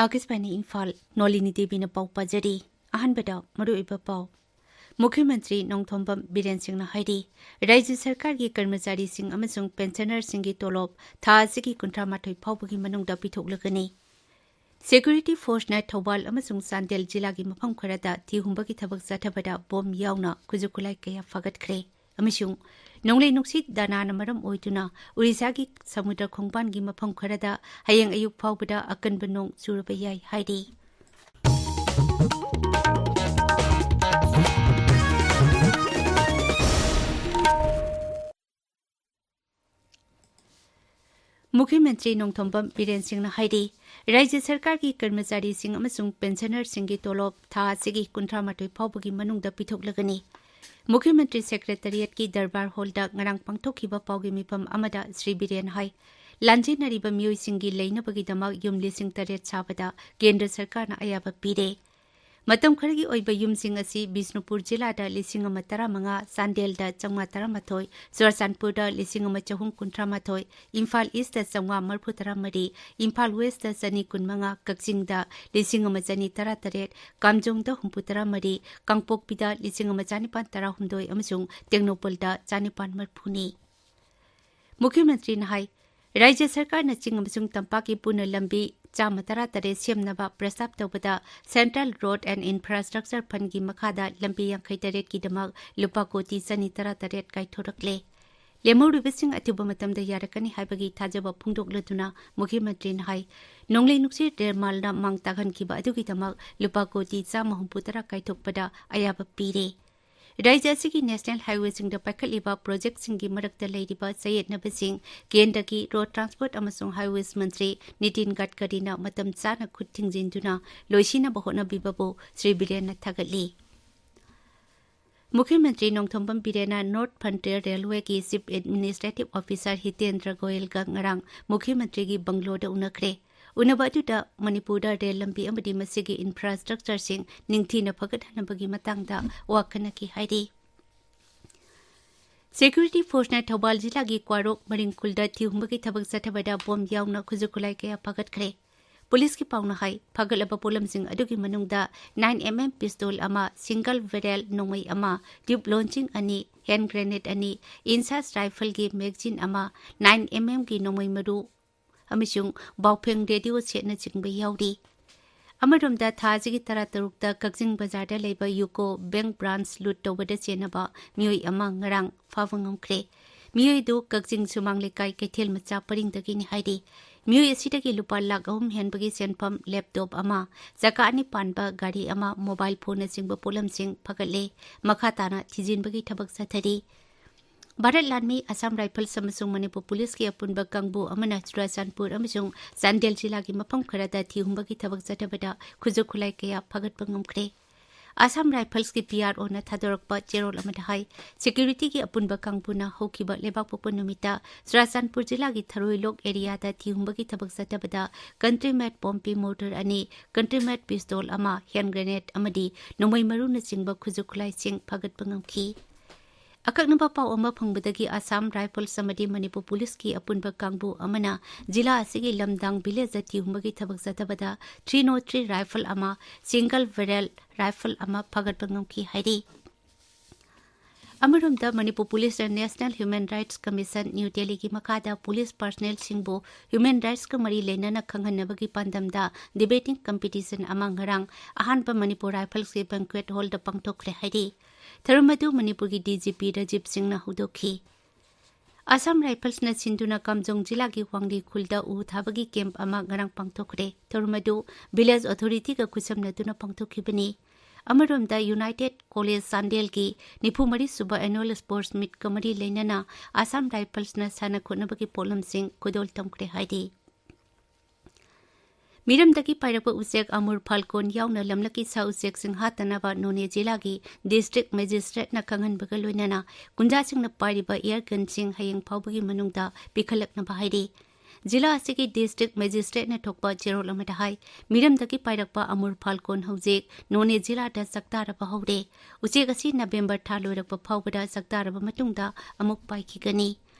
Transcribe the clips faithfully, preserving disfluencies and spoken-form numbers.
ꯑꯥꯀꯥꯁꯕꯥꯅꯤ ꯏꯝꯐꯥꯜ, ꯅꯣꯂꯤꯅꯤ ꯗꯦꯕꯤꯅ ꯄꯥꯎ ꯄꯥꯖꯔꯤ꯫ ꯑꯍꯥꯟꯕꯗ ꯃꯔꯨꯑꯣꯏꯕ ꯄꯥꯎ꯫ ꯃꯨꯈ꯭ꯌ ꯃꯟꯇ꯭ꯔꯤ ꯅꯣꯡꯊꯣꯝꯕꯝ ꯕꯤꯔꯦꯟ ꯁꯤꯡꯅ ꯍꯥꯏꯔꯤ, ꯔꯥꯖ꯭ꯌ ꯁꯔꯀꯥꯔꯒꯤ ꯀꯔꯃꯆꯥꯔꯤꯁꯤꯡ ꯑꯃꯁꯨꯡ ꯄꯦꯟꯁꯅꯔꯁꯤꯡꯒꯤ ꯇꯣꯂꯣꯞ ꯊꯥ ꯑꯁꯤꯒꯤ ꯀꯨꯟꯊ꯭ꯔꯥ ꯃꯥꯊꯣꯏ ꯐꯥꯎꯕꯒꯤ ꯃꯅꯨꯡꯗ ꯄꯤꯊꯣꯛꯂꯒꯅꯤ꯫ ꯁꯦꯀ꯭ꯌꯨꯔꯤꯇꯤ ꯐꯣꯔꯁꯅ ꯊꯧꯕꯥꯜ ꯑꯃꯁꯨꯡ ꯆꯥꯟꯗꯦꯜ ꯖꯤꯂꯥꯒꯤ ꯃꯐꯝ ꯈꯔꯗ ꯊꯤ ꯍꯨꯝꯕꯒꯤ ꯊꯕꯛ ꯆꯠꯊꯕꯗ ꯕꯣꯝ ꯌꯥꯎꯅ ꯈꯨꯠꯁꯨ ꯈꯨꯠꯂꯥꯏ ꯀꯌꯥ ꯐꯥꯒꯠꯈ꯭ꯔꯦ꯫ ꯑꯃꯁꯨꯡ ꯅꯣꯡꯂꯩ ꯅꯨꯡꯁꯤꯠ ꯗꯥꯅꯥꯅ ꯃꯔꯝ ꯑꯣꯏꯗꯨꯅ ꯑꯣꯔꯤꯁꯥꯒꯤ ꯁꯃꯨꯗ꯭ꯔ ꯈꯣꯡꯕꯥꯟꯒꯤ ꯃꯐꯝ ꯈꯔꯗ ꯍꯌꯦꯡ ꯑꯌꯨꯛ ꯐꯥꯎꯕꯗ ꯑꯀꯟꯕ ꯅꯣꯡ ꯆꯨꯔꯕ ꯌꯥꯏ ꯍꯥꯏꯔꯤ꯫ ꯃꯨꯈ꯭ꯌ ꯃꯟꯇ꯭ꯔꯤ ꯅꯣꯡꯊꯣꯝꯕꯝ ꯕꯤꯔꯦꯟ ꯁꯤꯡꯅ ꯍꯥꯏꯔꯤ, ꯔꯥꯖ꯭ꯌ ꯁꯔꯀꯥꯔꯒꯤ ꯀꯔꯃꯆꯥꯔꯤꯁꯤꯡ ꯑꯃꯁꯨꯡ ꯄꯦꯟꯁꯅꯔꯁꯤꯡꯒꯤ ꯇꯣꯂꯣꯞ ꯊꯥ ꯑꯁꯤꯒꯤ ꯀꯨꯟꯊ꯭ꯔꯥ ꯃꯥꯊꯣꯏ ꯐꯥꯎꯕꯒꯤ ꯃꯅꯨꯡꯗ ꯄꯤꯊꯣꯛꯂꯒꯅꯤ꯫ ꯃꯨꯈ꯭ꯌ ꯃꯟꯇ꯭ꯔꯤ ꯁꯦꯀ꯭ꯔꯦꯇꯔꯤꯌꯦꯠꯀꯤ ꯗꯔꯕꯥꯔ ꯍꯣꯜꯗ ꯉꯔꯥꯡ ꯄꯥꯡꯊꯣꯛꯈꯤꯕ ꯄꯥꯎꯒꯤ ꯃꯤꯐꯝ ꯑꯃꯗ ꯁ꯭ꯔꯤ ꯕꯤꯔꯦꯟ ꯍꯥꯏ, ꯂꯥꯟꯖꯦꯟꯅꯔꯤꯕ ꯃꯤꯑꯣꯏꯁꯤꯡꯒꯤ ꯂꯩꯅꯕꯒꯤꯗꯃꯛ ꯌꯨꯝ ꯂꯤꯁꯤꯡ ꯇꯔꯦꯠ ꯁꯥꯕꯗ ꯀꯦꯟꯗ꯭ꯔ ꯁꯔꯀꯥꯔꯅ ꯑꯌꯥꯕ ꯄꯤꯔꯦ꯫ ꯃꯇꯝ ꯈꯔꯒꯤ ꯑꯣꯏꯕ ꯌꯨꯝꯁꯤꯡ ꯑꯁꯤ ꯕꯤꯁꯅꯨꯄꯨꯔ ꯖꯤꯂꯥꯗ ꯂꯤꯁꯤꯡ ꯑꯃ ꯇꯔꯥꯃꯉꯥ, ꯆꯥꯟꯗꯦꯜꯗ ꯆꯥꯝꯃꯉꯥ ꯇꯔꯥꯃꯥꯊꯣꯏ, ꯆꯨꯔꯆꯥꯟꯄꯨꯔꯗ ꯂꯤꯁꯤꯡ ꯑꯃ ꯆꯍꯨꯝ ꯀꯨꯟꯊ꯭ꯔꯥ ꯃꯥꯊꯣꯏ, ꯏꯝꯐꯥꯜ ꯏꯁꯇ ꯆꯥꯝꯃꯉꯥ ꯃꯔꯤꯐꯨ ꯇꯔꯥ ꯃꯔꯤ, ꯏꯝꯐꯥꯜ ꯋꯦꯁꯇ ꯆꯅꯤ ꯀꯨꯟꯃꯉꯥ, ꯀꯛꯆꯤꯡꯗ ꯂꯤꯁꯤꯡ ꯑꯃ ꯆꯅꯤ ꯇꯔꯥ ꯇꯔꯦꯠ, ꯀꯥꯝꯖꯣꯡꯗ ꯍꯨꯝꯐꯨ ꯇꯔꯥ ꯃꯔꯤ, ꯀꯥꯡꯄꯣꯛꯄꯤꯗ ꯂꯤꯁꯤꯡ ꯑꯃ ꯆꯥꯅꯤꯄꯥꯟ ꯇꯔꯥꯍꯨꯝꯗꯣꯏ ꯑꯃꯁꯨꯡ ꯇꯦꯡꯅꯧꯄꯜꯗ ꯆꯥꯅꯤꯄꯥꯟ ꯃꯔꯤꯐꯨꯅꯤ꯫ ꯃꯨꯈ꯭ꯌ ꯃꯟꯇ꯭ꯔꯤꯅ ꯍꯥꯏ, ꯔꯥꯖ꯭ꯌ ꯁꯔꯀꯥꯔꯅ ꯆꯤꯡ ꯑꯃꯁꯨꯡ ꯇꯝꯄꯥꯛꯀꯤ ꯄꯨꯟꯅ ꯂꯝꯕꯤ ꯆꯥꯝꯃ ꯇꯔꯥ ꯇꯔꯦꯠ ꯁꯦꯝꯅꯕ ꯄ꯭ꯔꯁꯇꯥꯞ ꯇꯧꯕꯗ Central Road and Infrastructure Fundꯒꯤ ꯃꯈꯥꯗ ꯂꯝꯕꯤ ꯌꯥꯡꯈꯩ ꯇꯔꯦꯠꯀꯤꯗꯃꯛ ꯂꯨꯄꯥ ꯀꯣꯇꯤ ꯆꯅꯤ ꯇꯔꯥ ꯇꯔꯦꯠ ꯀꯥꯏꯊꯣꯔꯛꯂꯦ꯫ ꯂꯦꯝꯍꯧꯔꯤꯕꯁꯤꯡ ꯑꯊꯨꯕ ꯃꯇꯝꯗ ꯌꯥꯔꯛꯀꯅꯤ ꯍꯥꯏꯕꯒꯤ ꯊꯥꯖꯕ ꯐꯣꯡꯗꯣꯛꯂꯗꯨꯅ ꯃꯨꯈ꯭ꯌ ꯃꯟꯇ꯭ꯔꯤꯅ ꯍꯥꯏ, ꯅꯣꯡꯂꯩ ꯅꯨꯡꯁꯤꯠ ꯔꯦꯜ ꯃꯥꯜꯅ ꯃꯥꯡ ꯇꯥꯛꯍꯟꯈꯤꯕ ꯑꯗꯨꯒꯤꯗꯃꯛ ꯂꯨꯄꯥ ꯀꯣꯇꯤ ꯆꯥꯝꯃ ꯍꯨꯝꯐꯨ ꯇꯔꯥ ꯀꯥꯏꯊꯣꯛꯄꯗ ꯑꯌꯥꯕ ꯄꯤꯔꯦ꯫ ꯔꯥꯖ꯭ꯌ ꯑꯁꯤꯒꯤ ꯅꯦꯁꯅꯦꯜ ꯍꯥꯏꯋꯦꯁꯤꯡꯗ ꯄꯥꯏꯈꯠꯂꯤꯕ ꯄ꯭ꯔꯣꯖꯦꯛꯁꯤꯡꯒꯤ ꯃꯔꯛꯇ ꯂꯩꯔꯤꯕ ꯆꯌꯦꯠꯅꯕꯁꯤꯡ ꯀꯦꯟꯗ꯭ꯔꯒꯤ ꯔꯣꯗ ꯇ꯭ꯔꯥꯟꯁꯄꯣꯔꯠ ꯑꯃꯁꯨꯡ ꯍꯥꯏꯋꯦꯁ ꯃꯟꯇ꯭ꯔꯤ ꯅꯤꯇꯤꯟ ꯒꯗꯀꯔꯤꯅ ꯃꯇꯝ ꯆꯥꯅ ꯈꯨꯠ ꯊꯤꯡꯖꯤꯟꯗꯨꯅ ꯂꯣꯏꯁꯤꯟꯅꯕ ꯍꯣꯠꯅꯕꯤꯕꯕꯨ ꯁ꯭ꯔꯤ ꯕꯤꯔꯦꯟꯅ ꯊꯥꯒꯠꯂꯤ꯫ ꯃꯨꯈ꯭ꯌ ꯃꯟꯇ꯭ꯔꯤ Nongthombam ꯕꯤꯔꯦꯟꯅ North Frontier Railwayꯒꯤ Chief Administrative Officer ꯍꯤꯇꯦꯟꯗ꯭ꯔ ꯒꯣꯌꯜꯒ ꯉꯔꯥꯡ ꯃꯨꯈ꯭ꯌ ꯃꯟꯇ꯭ꯔꯤꯒꯤ ꯕꯪꯒ꯭ꯂꯣꯗ ꯎꯅꯈ꯭ꯔꯦ꯫ ꯎꯅꯕ ꯑꯗꯨꯗ ꯃꯅꯤꯄꯨꯔꯗ ꯔꯦꯜ ꯂꯝꯕꯤ ꯑꯃꯗꯤ ꯃꯁꯤꯒꯤ ꯏꯟꯐ꯭ꯔꯥꯁ꯭ꯇ꯭ꯔꯛꯆꯔꯁꯤꯡ ꯅꯤꯡꯊꯤꯅ ꯐꯒꯠꯍꯟꯅꯕꯒꯤ ꯃꯇꯥꯡꯗ ꯋꯥ ꯈꯟꯅꯈꯤ ꯍꯥꯏꯔꯤ꯫ ꯁꯦꯀ꯭ꯌꯨꯔꯤꯇꯤ ꯐꯣꯔꯁꯅ ꯊꯧꯕꯥꯜ ꯖꯤꯂꯥꯒꯤ ꯀ꯭ꯋꯥꯔꯣꯛ ꯃꯔꯤꯡꯈꯨꯜꯗ ꯊꯤꯍꯨꯝꯕꯒꯤ ꯊꯕꯛ ꯆꯠꯊꯕꯗ ꯕꯣꯝ ꯌꯥꯎꯅ ꯈꯨꯠꯁꯨ ꯈꯨꯠꯂꯥꯏ ꯀꯌꯥ ꯐꯥꯒꯠꯈ꯭ꯔꯦ꯫ ꯄꯨꯂꯤꯁꯀꯤ ꯄꯥꯎꯅ ꯍꯥꯏ, ꯐꯥꯒꯠꯂꯕ ꯄꯣꯠꯂꯝꯁꯤꯡ ꯑꯗꯨꯒꯤ ꯃꯅꯨꯡꯗ nine M M pistol ꯑꯃ, single barrel ꯅꯣꯡꯃꯩ ꯑꯃ, tube launching ꯑꯅꯤ, hand grenade ꯑꯅꯤ, INSAS rifleꯒꯤ magazine ꯑꯃ, nine M M ꯒꯤ ꯅꯣꯡꯃꯩ ꯃꯔꯨ ꯑꯃꯁꯨꯡ ꯕꯥꯎꯐꯦꯡ radio setꯅꯆꯤꯡꯕ ꯌꯥꯎꯔꯤ꯫ ꯑꯃꯔꯣꯝꯗ, ꯊꯥ ꯑꯁꯤꯒꯤ ꯇꯔꯥꯇꯔꯨꯛꯇ ꯀꯛꯆꯤꯡ ꯕꯖꯥꯔꯗ ꯂꯩꯕ UCO bank branch loot ꯇꯧꯕꯗ ꯆꯦꯟꯅꯕ ꯃꯤꯑꯣꯏ ꯑꯃ ꯉꯔꯥꯡ ꯐꯥꯕ ꯉꯝꯈ꯭ꯔꯦ꯫ ꯃꯤꯑꯣꯏꯗꯨ ꯀꯛꯆꯤꯡ ꯁꯨꯃꯥꯡ ꯂꯩꯀꯥꯏ ꯀꯩꯊꯦꯜ ꯃꯆꯥ ꯄꯔꯤꯡꯗꯒꯤꯅꯤ ꯍꯥꯏꯔꯤ꯫ ꯃꯤꯑꯣꯏ ꯑꯁꯤꯗꯒꯤ ꯂꯨꯄꯥ ꯂꯥꯈ ꯑꯍꯨꯝ ꯍꯦꯟꯕꯒꯤ ꯁꯦꯟꯐꯝ, laptop ꯑꯃ, ꯆꯀꯥ ꯑꯅꯤ ꯄꯥꯟꯕ ꯒꯥꯔꯤ ꯑꯃ, mobile phoneꯅꯆꯤꯡꯕ ꯄꯣꯠꯂꯝꯁꯤꯡ ꯐꯒꯠꯂꯦ꯫ ꯃꯈꯥ ꯇꯥꯅ ꯊꯤꯖꯤꯟꯕꯒꯤ ꯊꯕꯛ ꯆꯠꯊꯔꯤ꯫ ꯚꯥꯔꯠ ꯂꯥꯟꯃꯤ ꯑꯁꯥꯝ ꯔꯥꯏꯐꯜꯁ ꯑꯃꯁꯨꯡ ꯃꯅꯤꯄꯨꯔ ꯄꯨꯂꯤꯁꯀꯤ ꯑꯄꯨꯟꯕ ꯀꯥꯡꯕꯨ ꯑꯃꯅ ꯆꯨꯔꯥꯆꯥꯟꯄꯨꯔ ꯑꯃꯁꯨꯡ ꯆꯥꯟꯗꯦꯜ ꯖꯤꯂꯥꯒꯤ ꯃꯐꯝ ꯈꯔꯗ ꯊꯤꯍꯨꯝꯕꯒꯤ ꯊꯕꯛ ꯆꯠꯊꯕꯗ ꯈꯨꯠꯁꯨ ꯈꯨꯠꯂꯥꯏ ꯀꯌꯥ ꯐꯒꯠꯄ ꯉꯝꯈ꯭ꯔꯦ꯫ ꯑꯁꯥꯝ ꯔꯥꯏꯐꯜꯁꯀꯤ PROꯅ ꯊꯥꯗꯣꯔꯛꯄ ꯆꯦꯔꯣꯜ ꯑꯃꯗ ꯍꯥꯏ, securityꯒꯤ ꯑꯄꯨꯟꯕ ꯀꯥꯡꯕꯨꯅ ꯍꯧꯈꯤꯕ ꯂꯩꯕꯥꯛꯄꯣꯛꯄ ꯅꯨꯃꯤꯠꯇ ꯆꯨꯔꯥꯆꯥꯟꯄꯨꯔ ꯖꯤꯂꯥꯒꯤ ꯊꯔꯣꯏꯂꯣꯛ areaꯗ ꯊꯤꯍꯨꯝꯕꯒꯤ ꯊꯕꯛ ꯆꯠꯊꯕꯗ country made ꯄꯣꯝꯄꯤ mortar ꯑꯅꯤ, country made pistol ꯑꯃ, hand grenade ꯑꯃꯗꯤ ꯅꯣꯡꯃꯩ ꯃꯔꯨꯅꯆꯤꯡꯕ ꯈꯨꯠꯁꯨ ꯈꯨꯠꯂꯥꯏꯁꯤꯡ ꯐꯒꯠꯄ ꯉꯝꯈꯤ꯫ ꯑꯀꯛꯅꯕ ꯄꯥꯎ ꯑꯃ ꯐꯪꯕꯗꯒꯤ ꯑꯁꯥꯝ ꯔꯥꯏꯐꯜꯁ ꯑꯃꯗꯤ ꯃꯅꯤꯄꯨꯔ ꯄꯨꯂꯤꯁꯀꯤ ꯑꯄꯨꯟꯕ ꯀꯥꯡꯕꯨ ꯑꯃꯅ ꯖꯤꯂꯥ ꯑꯁꯤꯒꯤ ꯂꯝꯗꯥꯡ villageꯇ ꯊꯤꯍꯨꯝꯕꯒꯤ ꯊꯕꯛ ꯆꯠꯊꯕꯗ three nought three rifle ꯑꯃ, single barrel rifle ꯑꯃ ꯐꯒꯠꯄ ꯉꯝꯈꯤ ꯍꯥꯏꯔꯤ꯫ ꯑꯃꯔꯣꯝꯗ, ꯃꯅꯤꯄꯨꯔ ꯄꯨꯂꯤꯁꯅ National Human Rights Commission, new ꯗꯦꯜꯂꯤꯒꯤ ꯃꯈꯥꯗ ꯄꯨꯂꯤꯁ personnelꯁꯤꯡꯕꯨ human rightsꯀ ꯃꯔꯤ ꯂꯩꯅꯅ ꯈꯪꯍꯟꯅꯕꯒꯤ ꯄꯥꯟꯗꯝꯗ debating competition ꯑꯃ ꯉꯔꯥꯡ ꯑꯍꯥꯟꯕ ꯃꯅꯤꯄꯨꯔ ꯔꯥꯏꯐꯜꯁꯀꯤ banquet hallꯗ ꯄꯥꯡꯊꯣꯛꯈ꯭ꯔꯦ ꯍꯥꯏꯔꯤ꯫ ꯊꯧꯔꯝ ꯑꯗꯨ ꯃꯅꯤꯄꯨꯔꯒꯤ DGP ꯔꯥꯖꯤꯕ ꯁꯤꯡꯅ ꯍꯧꯗꯣꯛꯈꯤ꯫ ꯑꯁꯥꯝ ꯔꯥꯏꯐꯜꯁꯅ ꯁꯤꯟꯗꯨꯅ ꯀꯥꯝꯖꯣꯡ ꯖꯤꯂꯥꯒꯤ ꯋꯥꯡꯂꯤ ꯈꯨꯜꯗ ꯎ ꯊꯥꯕꯒꯤ camp ꯑꯃ ꯉꯔꯥꯡ ꯄꯥꯡꯊꯣꯛꯈ꯭ꯔꯦ꯫ ꯊꯧꯔꯝ ꯑꯗꯨ village authorityꯒ ꯈꯨꯠꯁꯝꯅꯗꯨꯅ ꯄꯥꯡꯊꯣꯛꯈꯤꯕꯅꯤ꯫ ꯑꯃꯔꯣꯝꯗ, United College ꯆꯥꯟꯗꯦꯜꯒꯤ ꯅꯤꯐꯨ ꯃꯔꯤ ꯁꯨꯕ annual sports meetꯀ ꯃꯔꯤ ꯂꯩꯅꯅ ꯑꯁꯥꯝ ꯔꯥꯏꯐꯜꯁꯅ ꯁꯥꯟꯅ ꯈꯣꯠꯅꯕꯒꯤ ꯄꯣꯠꯂꯝꯁꯤꯡ ꯈꯨꯗꯣꯜ ꯇꯝꯈ꯭ꯔꯦ ꯍꯥꯏꯔꯤ꯫ ꯃꯤꯔꯝꯗꯒꯤ ꯄꯥꯏꯔꯛꯄ ꯎꯆꯦꯛ ꯑꯃꯨꯔ ꯐꯥꯜꯀꯣꯟ ꯌꯥꯎꯅ ꯂꯝꯂꯛꯀꯤ ꯁꯥ ꯎꯆꯦꯛꯁꯤꯡ ꯍꯥꯠꯇꯅꯕ ꯅꯣꯅꯦ ꯖꯤꯂꯥꯒꯤ district magistrateꯅ ꯈꯪꯍꯟꯕꯒ ꯂꯣꯏꯅꯅ ꯀꯨꯟꯖꯥꯁꯤꯡꯅ ꯄꯥꯏꯔꯤꯕ air gunꯁꯤꯡ ꯍꯌꯦꯡ ꯐꯥꯎꯕꯒꯤ ꯃꯅꯨꯡꯗ ꯄꯤꯈꯠꯂꯛꯅꯕ ꯍꯥꯏꯔꯤ꯫ ꯖꯤꯂꯥ ꯑꯁꯤꯒꯤ district magistrateꯅ ꯊꯣꯛꯄ ꯆꯦꯔꯣꯜ ꯑꯃꯗ ꯍꯥꯏ, ꯃꯤꯔꯝꯗꯒꯤ ꯄꯥꯏꯔꯛꯄ ꯑꯃꯨꯔ ꯐꯥꯜꯀꯣꯟ ꯍꯧꯖꯤꯛ ꯅꯣꯅꯦ ꯖꯤꯂꯥꯗ ꯆꯥꯛꯇꯥꯔꯕ ꯍꯧꯔꯦ꯫ ꯎꯆꯦꯛ ꯑꯁꯤ ꯅꯕꯦꯝꯕꯔ ꯊꯥ ꯂꯣꯏꯔꯛꯄ ꯐꯥꯎꯕꯗ ꯆꯥꯛꯇꯥꯔꯕ ꯃꯇꯨꯡꯗ ꯑꯃꯨꯛ ꯄꯥꯏꯈꯤꯒꯅꯤ꯫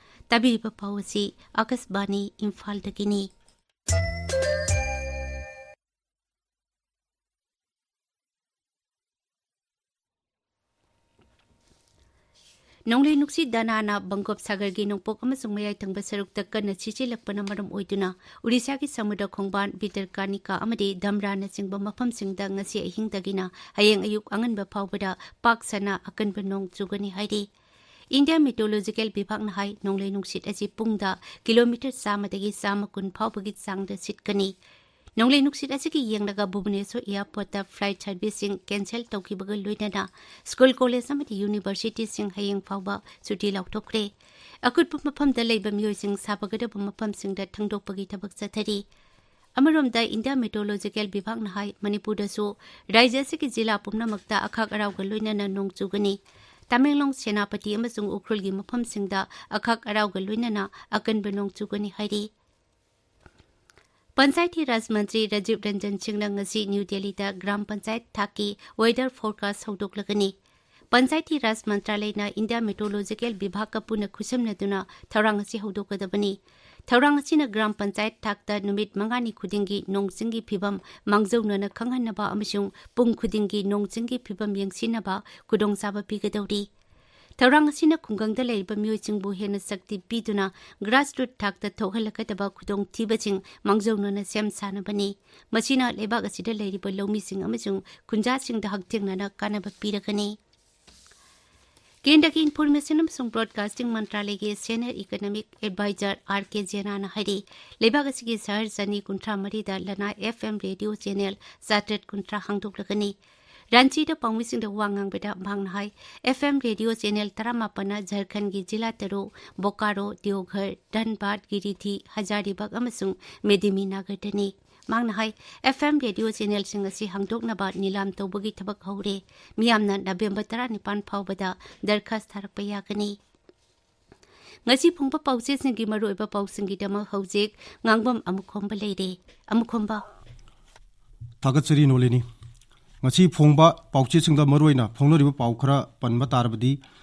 ꯇꯥꯕꯤꯔꯤꯕ ꯄꯥꯎ ꯑꯁꯤ ꯑꯥꯀꯥꯁꯕꯥꯅꯤ ꯏꯝꯐꯥꯜꯗꯒꯤꯅꯤ꯫ ꯅꯣꯡꯂꯩ ꯅꯨꯡꯁꯤꯠ ꯗꯥꯅꯥꯅ ꯕꯪꯒꯣꯞ ꯁꯥꯒꯔꯒꯤ ꯅꯣꯡꯄꯣꯛ ꯑꯃꯁꯨꯡ ꯃꯌꯥꯏ ꯊꯪꯕ ꯁꯔꯨꯛꯇ ꯀꯟꯅ ꯁꯤꯠꯆꯤꯜꯂꯛꯄꯅ ꯃꯔꯝ ꯑꯣꯏꯗꯨꯅ ꯑꯣꯔꯤꯁꯥꯒꯤ ꯁꯃꯨꯗ꯭ꯔ ꯈꯣꯡꯕꯥꯟ, ꯚꯤꯇꯔꯀꯥꯅꯤꯀꯥ ꯑꯃꯗꯤ ꯙꯝꯔꯥꯅꯆꯤꯡꯕ ꯃꯐꯝꯁꯤꯡꯗ ꯉꯁꯤ ꯑꯍꯤꯡꯗꯒꯤꯅ ꯍꯌꯦꯡ ꯑꯌꯨꯛ ꯑꯉꯟꯕ ꯐꯥꯎꯕꯗ ꯄꯥꯛ ꯁꯟꯅ ꯑꯀꯟꯕ ꯅꯣꯡ ꯆꯨꯒꯅꯤ ꯍꯥꯏꯔꯤ꯫ ꯏꯟꯗꯤꯌꯥ ꯃꯤꯇꯣꯂꯣꯖꯤꯀꯦꯜ ꯕꯤꯚꯥꯒꯅ ꯍꯥꯏ, ꯅꯣꯡꯂꯩ ꯅꯨꯡꯁꯤꯠ ꯑꯁꯤ ꯄꯨꯡꯗ ꯀꯤꯂꯣꯃꯤꯇꯔ ꯆꯥꯝꯃꯗꯒꯤ ꯆꯥꯝꯃ ꯀꯨꯟ ꯐꯥꯎꯕꯒꯤ ꯆꯥꯡꯗ ꯁꯤꯠꯀꯅꯤ꯫ ꯅꯣꯡꯂꯩ ꯅꯨꯡꯁꯤꯠ ꯑꯁꯤꯒꯤ ꯌꯦꯡꯂꯒ ꯚꯨꯕꯅꯦꯁ꯭ꯋꯔ ꯑꯦꯌꯔꯄꯣꯔꯠꯇ ꯐ꯭ꯂꯥꯏꯠ ꯁꯔꯚꯤꯁꯁꯤꯡ ꯀꯦꯟꯁꯦꯜ ꯇꯧꯈꯤꯕꯒ ꯂꯣꯏꯅꯅ ꯁ꯭ꯀꯨꯜ, ꯀꯣꯂꯦꯖ ꯑꯃꯗꯤ ꯌꯨꯅꯤꯚꯔꯁꯤꯇꯤꯁꯤꯡ ꯍꯌꯦꯡ ꯐꯥꯎꯕ ꯁꯨꯇꯤ ꯂꯥꯎꯊꯣꯛꯈ꯭ꯔꯦ꯫ ꯑꯀꯨꯠꯄ ꯃꯐꯝꯗ ꯂꯩꯕ ꯃꯤꯑꯣꯏꯁꯤꯡ ꯁꯥꯐꯒꯗꯕ ꯃꯐꯝꯁꯤꯡꯗ ꯊꯪꯗꯣꯛꯄꯒꯤ ꯊꯕꯛ ꯆꯠꯊꯔꯤ꯫ ꯑꯃꯔꯣꯝꯗ ꯏꯟꯗꯤꯌꯥ ꯃꯤꯇꯣꯂꯣꯖꯤꯀꯦꯜ ꯕꯤꯚꯥꯒꯅ ꯍꯥꯏ, ꯃꯅꯤꯄꯨꯔꯗꯁꯨ ꯔꯥꯖ꯭ꯌ ꯑꯁꯤꯒꯤ ꯖꯤꯂꯥ ꯄꯨꯝꯅꯃꯛꯇ ꯑꯈꯥꯛ ꯑꯔꯥꯎꯒ ꯂꯣꯏꯅꯅ ꯅꯣꯡ ꯆꯨꯒꯅꯤ꯫ ꯇꯃꯦꯡꯂꯣꯡ, ꯁꯦꯅꯥꯄꯇꯤ ꯑꯃꯁꯨꯡ ꯎꯈ꯭ꯔꯨꯜꯒꯤ ꯃꯐꯝꯁꯤꯡꯗ ꯑꯈꯥꯛ ꯑꯔꯥꯎꯒ ꯂꯣꯏꯅꯅ ꯑꯀꯟꯕ ꯅꯣꯡ ꯆꯨꯒꯅꯤ ꯍꯥꯏꯔꯤ꯫ ꯄꯟꯆꯥꯌꯇꯤ ꯔꯥꯖ ꯃꯟꯇ꯭ꯔꯤ ꯔꯥꯖꯤꯕ ꯔꯟꯖꯟ ꯁꯤꯡꯅ ꯉꯁꯤ ꯅ꯭ꯌꯨ ꯗꯦꯜꯂꯤꯗ ꯒ꯭ꯔꯥꯝ ꯄꯟꯆꯥꯌꯠ ꯊꯥꯛꯀꯤ ꯋꯦꯗꯔ ꯐꯣꯔꯀꯥꯁ ꯍꯧꯗꯣꯛꯂꯒꯅꯤ꯫ ꯄꯟꯆꯥꯌꯇꯤ ꯔꯥꯖ ꯃꯟꯇ꯭ꯔꯥꯂꯌꯅ ꯏꯟꯗꯤꯌꯥ ꯃꯦꯇ꯭ꯔꯣꯂꯣꯖꯤꯀꯦꯜ ꯕꯤꯚꯥꯒꯀ ꯄꯨꯟꯅ ꯈꯨꯠꯁꯝꯅꯗꯨꯅ ꯊꯧꯔꯥꯡ ꯑꯁꯤ ꯍꯧꯗꯣꯛꯀꯗꯕꯅꯤ꯫ ꯊꯧꯔꯥꯡ ꯑꯁꯤꯅ ꯒ꯭ꯔꯥꯝ ꯄꯟꯆꯥꯌꯠ ꯊꯥꯛꯇ ꯅꯨꯃꯤꯠ ꯃꯉꯥꯅꯤ ꯈꯨꯗꯤꯡꯒꯤ ꯅꯣꯡ ꯆꯤꯡꯒꯤ ꯐꯤꯕꯝ ꯃꯥꯡꯖꯧꯅꯅ ꯈꯪꯍꯟꯅꯕ ꯑꯃꯁꯨꯡ ꯄꯨꯡ ꯈꯨꯗꯤꯡꯒꯤ ꯅꯣꯡ ꯆꯤꯡꯒꯤ ꯐꯤꯕꯝ ꯌꯦꯡꯁꯤꯟꯅꯕ ꯈꯨꯗꯣꯡꯆꯥꯕ ꯄꯤꯒꯗꯧꯔꯤ꯫ ꯊꯧꯔꯥꯡ ꯑꯁꯤꯅ ꯈꯨꯡꯒꯪꯗ ꯂꯩꯔꯤꯕ ꯃꯤꯑꯣꯏꯁꯤꯡꯕꯨ ꯍꯦꯟꯅ ꯁꯛꯇꯤ ꯄꯤꯗꯨꯅ ꯒ꯭ꯔꯥꯁꯔꯨꯠ ꯊꯥꯛꯇ ꯊꯣꯛꯍꯜꯂꯛꯀꯗꯕ ꯈꯨꯗꯣꯡꯊꯤꯕꯁꯤꯡ ꯃꯥꯡꯖꯧꯅꯅ ꯁꯦꯝ ꯁꯥꯅꯕꯅꯤ꯫ ꯃꯁꯤꯅ ꯂꯩꯕꯥꯛ ꯑꯁꯤꯗ ꯂꯩꯔꯤꯕ ꯂꯧꯃꯤꯁꯤꯡ ꯑꯃꯁꯨꯡ ꯈꯨꯟꯖꯥꯁꯤꯡꯗ ꯍꯛꯊꯦꯡꯅꯅ ꯀꯥꯟꯅꯕ ꯄꯤꯔꯒꯅꯤ꯫ ꯀꯦꯟꯗ꯭ꯔꯒꯤ ꯏꯟꯐꯣꯔꯃꯦꯁꯟ ꯑꯃꯁꯨꯡ ꯕ꯭ꯔꯣꯗꯀꯥꯁꯇꯤꯡ ꯃꯟꯇ꯭ꯔꯥꯂꯌꯒꯤ senior economic adviser R K ꯖꯦꯅꯥꯅ ꯍꯥꯏꯔꯤ, ꯂꯩꯕꯥꯛ ꯑꯁꯤꯒꯤ ꯁꯍꯔ ꯆꯅꯤ ꯀꯨꯟꯊ꯭ꯔꯥ ꯃꯔꯤꯗ ꯂꯅꯥꯏ ꯑꯦꯐ ꯑꯦꯝ ꯔꯦꯗꯤꯑꯣ ꯆꯦꯅꯦꯜ ꯆꯥꯇ꯭ꯔꯦꯠ ꯀꯨꯟꯊ꯭ꯔꯥ ꯍꯥꯡꯗꯣꯛꯂꯒꯅꯤ꯫ ꯔꯥꯟꯆꯤꯗ ꯄꯥꯎꯃꯤꯁꯤꯡꯗ ꯋꯥ ꯉꯥꯡꯕꯗ ꯃꯍꯥꯛꯅ ꯍꯥꯏ, ꯑꯦꯐ ꯑꯦꯝ ꯔꯦꯗꯤꯑꯣ ꯆꯦꯅꯦꯜ ꯇꯔꯥꯃꯥꯄꯟꯅ ꯖꯔꯈꯟꯒꯤ ꯖꯤꯂꯥ ꯇꯔꯨꯛ, ꯕꯣꯀꯥꯔꯣ, ꯗꯤꯑꯣꯘꯔ, ꯙꯟꯕꯥꯗ, ꯒꯤꯔꯤꯗꯤ, ꯍꯖꯥꯔꯤꯕꯥꯒ ꯑꯃꯁꯨꯡ ꯃꯦꯗꯤꯅꯤꯅꯒꯔꯗꯅꯤ꯫ ꯃꯍꯥꯛꯅ ꯍꯥꯏ, ꯑꯦꯐ ꯑꯦꯝ ꯔꯦꯗꯤꯑꯣ ꯆꯦꯅꯦꯜꯁꯤꯡ ꯑꯁꯤ ꯍꯥꯡꯗꯣꯛꯅꯕ ꯅꯤꯂꯥꯝ ꯇꯧꯕꯒꯤ ꯊꯕꯛ ꯍꯧꯔꯦ꯫ ꯃꯤꯌꯥꯝꯅ ꯅꯕꯦꯝꯕꯔ ꯇꯔꯥꯅꯤꯄꯥꯟ ꯐꯥꯎꯕꯗ ꯗꯔꯈꯥꯁ ꯊꯥꯔꯛꯄ ꯌꯥꯒꯅꯤ꯫ ꯉꯁꯤ ꯐꯣꯡꯕ ꯄꯥꯎꯆꯦꯁꯤꯡꯒꯤ ꯃꯔꯨꯑꯣꯏꯕ ꯄꯥꯎꯁꯤꯡꯒꯤꯗꯃꯛ ꯍꯧꯖꯤꯛ ꯉꯥꯡꯕꯝ ꯑꯃꯨꯈꯣꯝꯕ ꯂꯩꯔꯦ꯫ ꯑꯃꯨꯈꯣꯝꯕ꯫ ꯊꯥꯒꯠꯆꯔꯤ ꯅꯣꯂꯤꯅꯤ꯫ ꯉꯁꯤ ꯐꯣꯡꯕ ꯄꯥꯎꯆꯦꯁꯤꯡꯗ ꯃꯔꯨꯑꯣꯏꯅ ꯐꯣꯡꯅꯔꯤꯕ ꯄꯥꯎ ꯈꯔ ꯄꯟꯕ ꯇꯥꯔꯕꯗꯤ,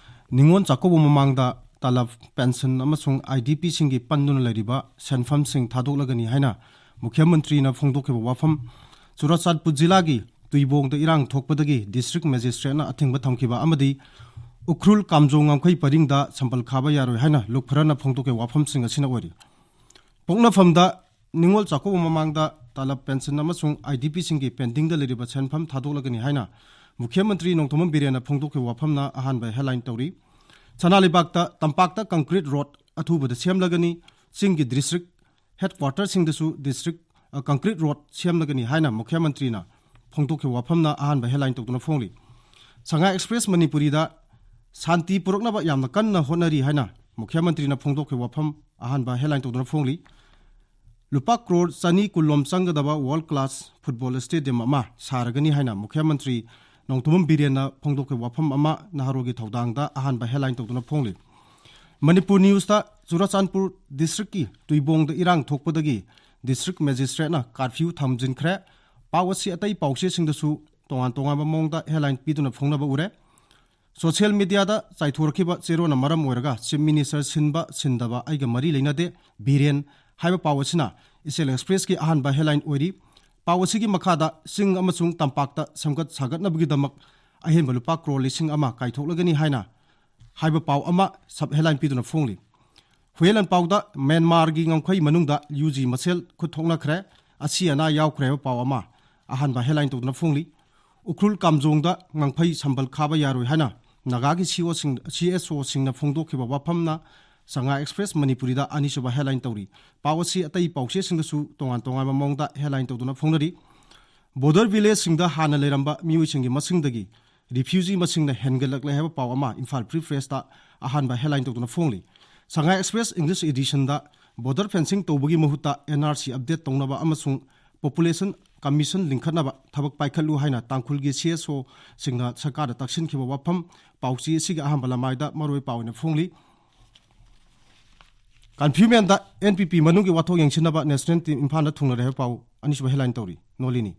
ꯅꯤꯉꯣꯜ ꯆꯥꯛꯀꯧꯕ ꯃꯃꯥꯡꯗ ꯇꯂꯕ, ꯄꯦꯟꯁꯟ ꯑꯃꯁꯨꯡ ꯑꯥꯏ ꯗꯤ ꯄꯤꯁꯤꯡꯒꯤ ꯄꯟꯗꯨꯅ ꯂꯩꯔꯤꯕ ꯁꯦꯟꯐꯝꯁꯤꯡ ꯊꯥꯗꯣꯛꯂꯒꯅꯤ ꯍꯥꯏꯅ ꯃꯨꯈ꯭ꯌ ꯃꯟꯇ꯭ꯔꯤꯅ ꯐꯣꯡꯗꯣꯛꯈꯤꯕ ꯋꯥꯐꯝ, ꯆꯨꯔꯥꯆꯥꯟꯄꯨꯔ ꯖꯤꯂꯥꯒꯤ ꯇꯨꯏꯕꯣꯡꯗ ꯏꯔꯥꯡ ꯊꯣꯛꯄꯗꯒꯤ ꯗꯤꯁꯇ꯭ꯔꯤꯛ ꯃꯦꯖꯤꯁꯇ꯭ꯔꯦꯠꯅ ꯑꯊꯤꯡꯕ ꯊꯝꯈꯤꯕ ꯑꯃꯗꯤ ꯎꯈ꯭ꯔꯨꯜ ꯀꯥꯝꯖꯣꯡ ꯉꯝꯈꯩ ꯄꯔꯤꯡꯗ ꯁꯝꯕꯜ ꯈꯥꯕ ꯌꯥꯔꯣꯏ ꯍꯥꯏꯅ ꯂꯨꯞ ꯈꯔꯅ ꯐꯣꯡꯗꯣꯛꯈꯤꯕ ꯋꯥꯐꯝꯁꯤꯡ ꯑꯁꯤꯅ ꯑꯣꯏꯔꯤ꯫ ꯄꯣꯛꯅꯐꯝꯗ ꯅꯤꯉꯣꯜ ꯆꯥꯛꯀꯧꯕ ꯃꯃꯥꯡꯗ ꯇꯂꯕ, ꯄꯦꯟꯁꯟ ꯑꯃꯁꯨꯡ IDPꯁꯤꯡꯒꯤ ꯄꯦꯟꯗꯤꯡꯗ ꯂꯩꯔꯤꯕ ꯁꯦꯟꯐꯝ ꯊꯥꯗꯣꯛꯂꯒꯅꯤ ꯍꯥꯏꯅ ꯃꯨꯈ꯭ꯌ ꯃꯟꯇ꯭ꯔꯤ ꯅꯣꯡꯊꯣꯝꯕꯝ ꯕꯤꯔꯦꯟꯅ ꯐꯣꯡꯗꯣꯛꯈꯤꯕ ꯋꯥꯐꯝꯅ ꯑꯍꯥꯟꯕ ꯍꯦꯗꯂꯥꯏꯟ ꯇꯧꯔꯤ꯫ ꯁꯅꯥ ꯂꯩꯕꯥꯛꯇ ꯇꯝꯄꯥꯛꯇ ꯀꯪꯀ꯭ꯔꯤꯠ ꯔꯣꯗ ꯑꯊꯨꯕꯗ ꯁꯦꯝꯂꯒꯅꯤ, ꯆꯤꯡꯒꯤ ꯗꯤꯁꯇ꯭ꯔꯤꯛ ꯍꯦꯗꯀ꯭ꯋꯥꯇꯔꯁꯤꯡꯗꯁꯨ ꯗꯤꯁꯇ꯭ꯔꯤꯛ, ꯑ, ꯀꯪꯀ꯭ꯔꯤꯠ ꯔꯣꯗ ꯁꯦꯝꯂꯒꯅꯤ ꯍꯥꯏꯅ ꯃꯨꯈ꯭ꯌ ꯃꯟꯇ꯭ꯔꯤꯅ ꯐꯣꯡꯗꯣꯛꯈꯤꯕ ꯋꯥꯐꯝꯅ ꯑꯍꯥꯟꯕ ꯍꯦꯗꯂꯥꯏꯟ ꯇꯧꯗꯨꯅ ꯐꯣꯡꯂꯤ꯫ ꯁꯉꯥꯏ ꯑꯦꯛꯁꯄ꯭ꯔꯦꯁ ꯃꯅꯤꯄꯨꯔꯤꯗ ꯁꯥꯟꯇꯤ ꯄꯨꯔꯛꯅꯕ ꯌꯥꯝꯅ ꯀꯟꯅ ꯍꯣꯠꯅꯔꯤ ꯍꯥꯏꯅ ꯃꯨꯈ꯭ꯌ ꯃꯟꯇ꯭ꯔꯤꯅ ꯐꯣꯡꯗꯣꯛꯈꯤꯕ ꯋꯥꯐꯝ ꯑꯍꯥꯟꯕ ꯍꯦꯗꯂꯥꯏꯟ ꯇꯧꯗꯨꯅ ꯐꯣꯡꯂꯤ꯫ ꯂꯨꯄꯥ ꯀ꯭ꯔꯣꯔ ꯆꯅꯤ ꯀꯨꯟꯂꯣꯝ ꯆꯪꯒꯗꯕ ꯋꯥꯔꯜꯗ ꯀ꯭ꯂꯥꯁ ꯐꯨꯠꯕꯣꯜ ꯁ꯭ꯇꯦꯗꯤꯌꯝ ꯑꯃ ꯁꯥꯔꯒꯅꯤ ꯍꯥꯏꯅ ꯃꯨꯈ꯭ꯌ ꯃꯟꯇ꯭ꯔꯤ ꯅꯣꯡꯊꯣꯝꯕꯝ ꯕꯤꯔꯦꯟꯅ ꯐꯣꯡꯗꯣꯛꯈꯤꯕ ꯋꯥꯐꯝ ꯑꯃ ꯅꯍꯥꯔꯣꯜꯒꯤ ꯊꯧꯗꯥꯡꯗ ꯑꯍꯥꯟꯕ ꯍꯦꯗꯂꯥꯏꯟ ꯇꯧꯗꯨꯅ ꯐꯣꯡꯂꯤ꯫ ꯃꯅꯤꯄꯨꯔ ꯅ꯭ꯌꯨꯁꯇ ꯆꯨꯔꯆꯥꯟꯄꯨꯔ ꯗꯤꯁꯇ꯭ꯔꯤꯛꯀꯤ ꯇꯨꯏꯕꯣꯡꯗ ꯏꯔꯥꯡ ꯊꯣꯛꯄꯗꯒꯤ ꯗꯤꯁꯇ꯭ꯔꯤꯛ ꯃꯦꯖꯤꯁꯇ꯭ꯔꯦꯠꯅ ꯀꯥꯔꯐ꯭ꯌꯨ ꯊꯝꯖꯤꯟꯈ꯭ꯔꯦ꯫ ꯄꯥꯎ ꯑꯁꯤ ꯑꯇꯩ ꯄꯥꯎꯆꯦꯁꯤꯡꯗꯁꯨ ꯇꯣꯉꯥꯟ ꯇꯣꯉꯥꯟꯕ ꯃꯑꯣꯡꯗ ꯍꯦꯗꯂꯥꯏꯟ ꯄꯤꯗꯨꯅ ꯐꯣꯡꯅꯕ ꯎꯔꯦ꯫ ꯁꯣꯁꯤꯌꯦꯜ ꯃꯤꯗꯤꯌꯥꯗ ꯆꯥꯏꯊꯣꯔꯛꯈꯤꯕ ꯆꯦꯔꯣꯟꯅ ꯃꯔꯝ ꯑꯣꯏꯔꯒ ꯆꯤꯐ ꯃꯤꯅꯤꯁꯇꯔ ꯁꯤꯟꯕ ꯁꯤꯟꯗꯕ ꯑꯩꯒ ꯃꯔꯤ ꯂꯩꯅꯗꯦ, ꯕꯤꯔꯦꯟ ꯍꯥꯏꯕ ꯄꯥꯎ ꯑꯁꯤꯅ ꯏꯆꯦꯜ ꯑꯦꯛꯁꯄ꯭ꯔꯦꯁꯀꯤ ꯑꯍꯥꯟꯕ ꯍꯦꯗꯂꯥꯏꯟ ꯑꯣꯏꯔꯤ꯫ ꯄꯥꯎ ꯑꯁꯤꯒꯤ ꯃꯈꯥꯗ ꯆꯤꯡ ꯑꯃꯁꯨꯡ ꯇꯝꯄꯥꯛꯇ ꯁꯦꯝꯒꯠ ꯁꯥꯒꯠꯅꯕꯒꯤꯗꯃꯛ ꯑꯍꯦꯟꯕ ꯂꯨꯄꯥ ꯀ꯭ꯔꯣꯔ ꯂꯤꯁꯤꯡ ꯑꯃ ꯀꯥꯏꯊꯣꯛꯂꯒꯅꯤ ꯍꯥꯏꯅ ꯍꯥꯏꯕ ꯄꯥꯎ ꯑꯃ ꯁꯕ ꯍꯦꯗꯂꯥꯏꯟ ꯄꯤꯗꯨꯅ ꯐꯣꯡꯂꯤ꯫ ꯍꯨꯌꯦꯟ ꯂꯥꯟꯄꯥꯎꯗ ꯃ꯭ꯌꯥꯟꯃꯥꯔꯒꯤ ꯉꯝꯈꯩ ꯃꯅꯨꯡꯗ ꯌꯨ ꯖꯤ ꯃꯁꯦꯜ ꯈꯨꯠ ꯊꯣꯛꯅꯈ꯭ꯔꯦ, ꯑꯁꯤ ꯑꯅꯥ ꯌꯥꯎꯈ꯭ꯔꯦ ꯍꯥꯏꯕ ꯄꯥꯎ ꯑꯃ ꯑꯍꯥꯟꯕ ꯍꯦꯗꯂꯥꯏꯟ ꯇꯧꯗꯨꯅ ꯐꯣꯡꯂꯤ꯫ ꯎꯈ꯭ꯔꯨꯜ ꯀꯥꯝꯖꯣꯡꯗ ꯉꯝꯈꯩ ꯁꯝꯕꯜ ꯈꯥꯕ ꯌꯥꯔꯣꯏ ꯍꯥꯏꯅ ꯅꯥꯒꯥꯒꯤ ꯁꯤ ꯑꯣꯁꯤꯡ, ꯁꯤ ꯑꯦꯁ ꯑꯣꯁꯤꯡꯅ ꯐꯣꯡꯗꯣꯛꯈꯤꯕ ꯋꯥꯐꯝꯅ ꯁꯉꯥꯏ ꯑꯦꯛꯁꯄ꯭ꯔꯦꯁ ꯃꯅꯤꯄꯨꯔꯤꯗ ꯑꯅꯤꯁꯨꯕ ꯍꯦꯗꯂꯥꯏꯟ ꯇꯧꯔꯤ꯫ ꯄꯥꯎ ꯑꯁꯤ ꯑꯇꯩ ꯄꯥꯎꯆꯦꯁꯤꯡꯗꯁꯨ ꯇꯣꯉꯥꯟ ꯇꯣꯉꯥꯟꯕ ꯃꯑꯣꯡꯗ ꯍꯦꯗꯂꯥꯏꯟ ꯇꯧꯗꯨꯅ ꯐꯣꯡꯅꯔꯤ꯫ ꯕꯣꯔꯗꯔ ꯚꯤꯂꯦꯖꯁꯤꯡꯗ ꯍꯥꯟꯅ ꯂꯩꯔꯝꯕ ꯃꯤꯑꯣꯏꯁꯤꯡꯒꯤ ꯃꯁꯤꯡꯗꯒꯤ ꯔꯤꯐ꯭ꯌꯨꯖꯤ ꯃꯁꯤꯡꯅ ꯍꯦꯟꯒꯠꯂꯛꯂꯦ ꯍꯥꯏꯕ ꯄꯥꯎ ꯑꯃ ꯏꯝꯐꯥꯜ ꯐ꯭ꯔꯤ ꯄ꯭ꯔꯦꯁꯇ ꯑꯍꯥꯟꯕ ꯍꯦꯗꯂꯥꯏꯟ ꯇꯧꯗꯨꯅ ꯐꯣꯡꯂꯤ꯫ ꯁꯉꯥꯏ ꯑꯦꯛꯁꯄ꯭ꯔꯦꯁ ꯏꯪꯂꯤꯁ ꯏꯗꯤꯁꯟꯗ ꯕꯣꯔꯗꯔ ꯐꯦꯟꯁꯤꯡ ꯇꯧꯕꯒꯤ ꯃꯍꯨꯠꯇ ꯑꯦꯟ ꯑꯥꯔ ꯁꯤ ꯑꯞꯗꯦꯠ ꯇꯧꯅꯕ ꯑꯃꯁꯨꯡ ꯄꯣꯄꯨꯂꯦꯁꯟ ꯀꯃꯤꯁꯟ ꯂꯤꯡꯈꯠꯅꯕ ꯊꯕꯛ ꯄꯥꯏꯈꯠꯂꯨ ꯍꯥꯏꯅ ꯇꯥꯡꯈꯨꯜꯒꯤ ꯁꯤ ꯑꯦꯁ ꯑꯣꯁꯤꯡꯅ ꯁꯔꯀꯥꯔꯗ ꯇꯛꯁꯤꯟꯈꯤꯕ ꯋꯥꯐꯝ ꯄꯥꯎꯆꯦ ꯑꯁꯤꯒꯤ ꯑꯍꯥꯟꯕ ꯂꯃꯥꯏꯗ ꯃꯔꯨꯑꯣꯏ ꯄꯥꯎ ꯑꯣꯏꯅ ꯐꯣꯡꯂꯤ꯫ ꯀꯟꯐ꯭ꯌꯨꯃꯦꯟꯗ ꯑꯦꯟ ꯄꯤ ꯄꯤ ꯃꯅꯨꯡꯒꯤ ꯋꯥꯊꯣꯛ ꯌꯦꯡꯁꯤꯟꯅꯕ ꯅꯦꯁꯅꯦꯜ ꯇꯤꯝ ꯏꯝꯐꯥꯜꯗ ꯊꯨꯡꯅꯔꯦ ꯍꯥꯏꯕ ꯄꯥꯎ ꯑꯅꯤꯁꯨꯕ ꯍꯦꯗꯂꯥꯏꯟ ꯇꯧꯔꯤ꯫ ꯅꯣꯂꯤꯅꯤ꯫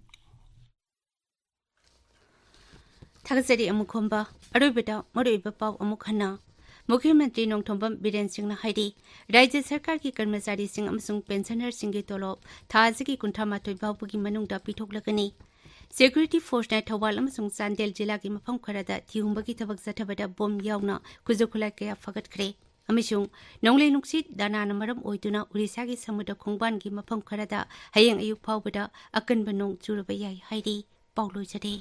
ꯊꯥꯒꯠꯆꯔꯤ ꯑꯃꯨꯛ ꯈꯣꯝꯕ꯫ ꯑꯔꯣꯏꯕꯗ ꯃꯔꯨꯑꯣꯏꯕ ꯄꯥꯎ ꯑꯃꯨꯛ ꯍꯟꯅ꯫ ꯃꯨꯈ꯭ꯌ ꯃꯟꯇ꯭ꯔꯤ ꯅꯣꯡꯊꯣꯝꯕꯝ ꯕꯤꯔꯦꯟ ꯁꯤꯡꯅ ꯍꯥꯏꯔꯤ, ꯔꯥꯖ꯭ꯌ ꯁꯔꯀꯥꯔꯒꯤ ꯀꯔꯃꯆꯥꯔꯤꯁꯤꯡ ꯑꯃꯁꯨꯡ ꯄꯦꯟꯁꯅꯔꯁꯤꯡꯒꯤ ꯇꯣꯂꯣꯞ ꯊꯥ ꯑꯁꯤꯒꯤ ꯀꯨꯟꯊ꯭ꯔꯥ ꯃꯥꯊꯣꯏ ꯐꯥꯎꯕꯒꯤ ꯃꯅꯨꯡꯗ ꯄꯤꯊꯣꯛꯂꯒꯅꯤ꯫ ꯁꯦꯀ꯭ꯌꯨꯔꯤꯇꯤ ꯐꯣꯔꯁꯅ ꯊꯧꯕꯥꯜ ꯑꯃꯁꯨꯡ ꯆꯥꯟꯗꯦꯜ ꯖꯤꯂꯥꯒꯤ ꯃꯐꯝ ꯈꯔꯗ ꯊꯤꯍꯨꯝꯕꯒꯤ ꯊꯕꯛ ꯆꯠꯊꯕꯗ ꯕꯣꯝ ꯌꯥꯎꯅ ꯈꯨꯠꯁꯨ ꯈꯨꯠꯂꯥꯏ ꯀꯌꯥ ꯐꯒꯠꯈ꯭ꯔꯦ꯫ ꯑꯃꯁꯨꯡ ꯅꯣꯡꯂꯩ ꯅꯨꯡꯁꯤꯠ ꯗꯥꯅꯥꯅ ꯃꯔꯝ ꯑꯣꯏꯗꯨꯅ ꯎꯔꯤꯁꯥꯒꯤ ꯁꯃꯨꯗ꯭ꯔ ꯈꯣꯡꯕꯥꯟꯒꯤ ꯃꯐꯝ ꯈꯔꯗ ꯍꯌꯦꯡ ꯑꯌꯨꯛ ꯐꯥꯎꯕꯗ ꯑꯀꯟꯕ ꯅꯣꯡ ꯆꯨꯔꯕ ꯌꯥꯏ ꯍꯥꯏꯔꯤ꯫ ꯄꯥꯎ ꯂꯣꯏꯖꯔꯦ꯫